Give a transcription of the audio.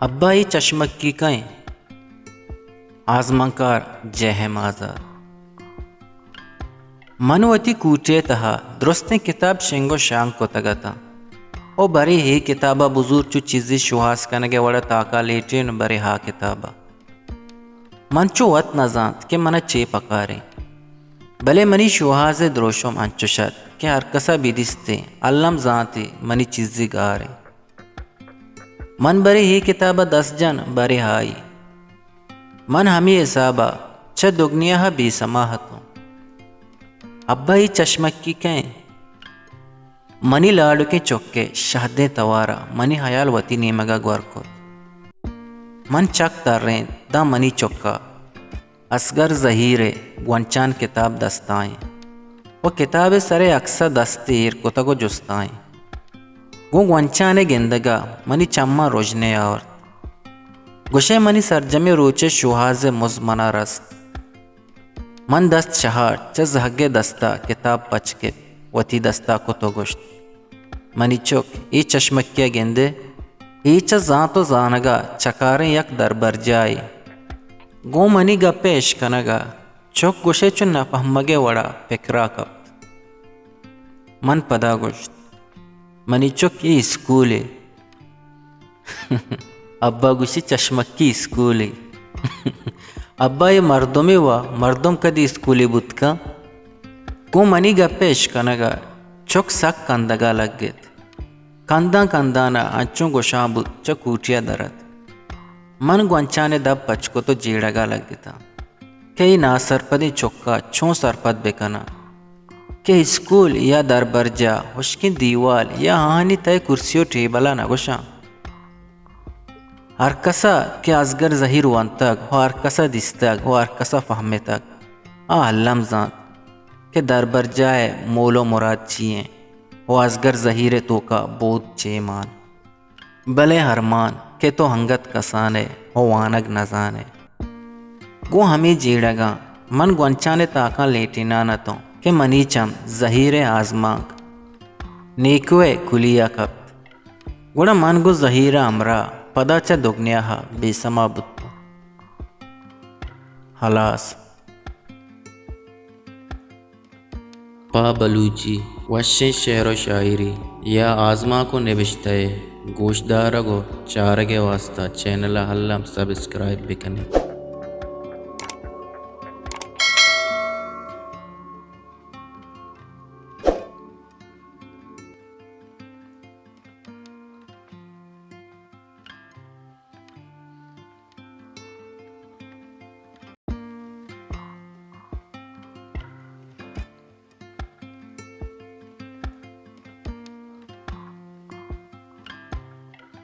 ابا، اے چشمکی کئے؟ آزمانکار جے ایم آزاد۔ من وتی کوٹی ءِ تہا درستیں کتاب شنگ ءُ شانگ کتگ اتاں۔ او برے اے کتاب ءَ بزور، چو چیزے شوہاز کنگ ءِ وڑ ءَ تاک ءَ لیٹین، برے آ کتاب ءَ۔ من چو وت نہ زانت کہ من ءَ چے پکاریں، بلے منی شوہاز ءِ دروشم انچش ات کہ ہرکس ءَ بہ دیستیں، الم زانتی منی چیزے گاریں۔ من برے اے کتاب ءَ دست جن، برے آئی۔ من ہمے حساب ءَ چہ دگنیا ءَ بے سما اتوں۔ ابا، اے چشمکی کئے؟ منی لاڈکیں چک ءِ شہدیں توار ءَ منی ہیال وتی نیمگ ءَ گور کت۔ من چک ترینت، داں منی چک ءَ اصغر زہیر ءِ گونچان کتاب دست ءَ ایں ءُ کتاب ءِ سر ءِ عکس ءَ دست ایر کتگ ءُ جست ءَ ایں۔ گوں گونچان ءِ گندگ ءَ منی چماں رژنے آورت۔ گوشئے منی سرجمیں روچ ءِ شوہاز ءِ مز من ءَ رست۔ من دست شہارت، چہ زہگ ءِ دست ءَ کتاب پچ کت، وتی دست ءَ کت ءُ گوشت، منی چک، اے چشمکی ءَ گندئے، اے چہ زانت ءُ زانگ ءَ چکاریں یک دربرجاہے۔ گوں منی گپ ءِ اشکنگ ءَ چک گوشئے چو نہ پہمگ ءِ وڑ ءَ پکر ءَ کپت۔ من پدا گوشت، منی چک، اے اسکولے۔ ابا گوشی، چشمکی اسکولے۔ ابا، اے مردمے وا، مردم کدی اسکولے بوت کن؟ گوں منی گپ ءِ اشکنگ ءَ چک سک کندگ ءَ لگت۔ کندان کندان ءَ انچو گوشان بوت، چہ کوٹی ءَ در اتک۔ من گونچان ءِ دپ پچ کت ءُ جیڑگ ءَ لگتاں کہ اے ناسرپدیں چک ءَ چون سرپد بہ کناں کہ اسکول یا دربرجاہ، ہشکیں دیوال یا آہانی تہ ءِ کرسی ءُ ٹیبل ءَ نہ گوشاں۔ ہرکس ءَ کہ اصغر زہیر ونتگ ءُ ہرکس ءَ دیستگ ءُ ہرکس ءَ فہمتگ، آ الم زانت کہ دربرجاہ ءِ مول ءُ مراد چی ایں ءُ اصغر زہیر ءِ توک ءَ بود چے مان۔ بلے ارمان کہ تو انگت کسان ئے ءُ وانگ نہ زان ئے۔ گوں ہمے جیڑگاں من گونچان ءِ تاکاں لیٹینان اتوں کہ منی چم زہیر ءِ آزمانک نیکو ءِ کلی ءَ کپت۔ گڑا من گوں زہیر ءَ ہمراہ پدا چہ دگنیا ءَ بے سما بوتوں۔ ہلاس۔ پہ بلوچی وشیں شعر ءُ شاعری یا آزمانک ءُ نبشتہ ءِ گوشدارگ ءُ چارگ ءِ واستہ چینل ءَ الم سبسکرائب بہ کن ات۔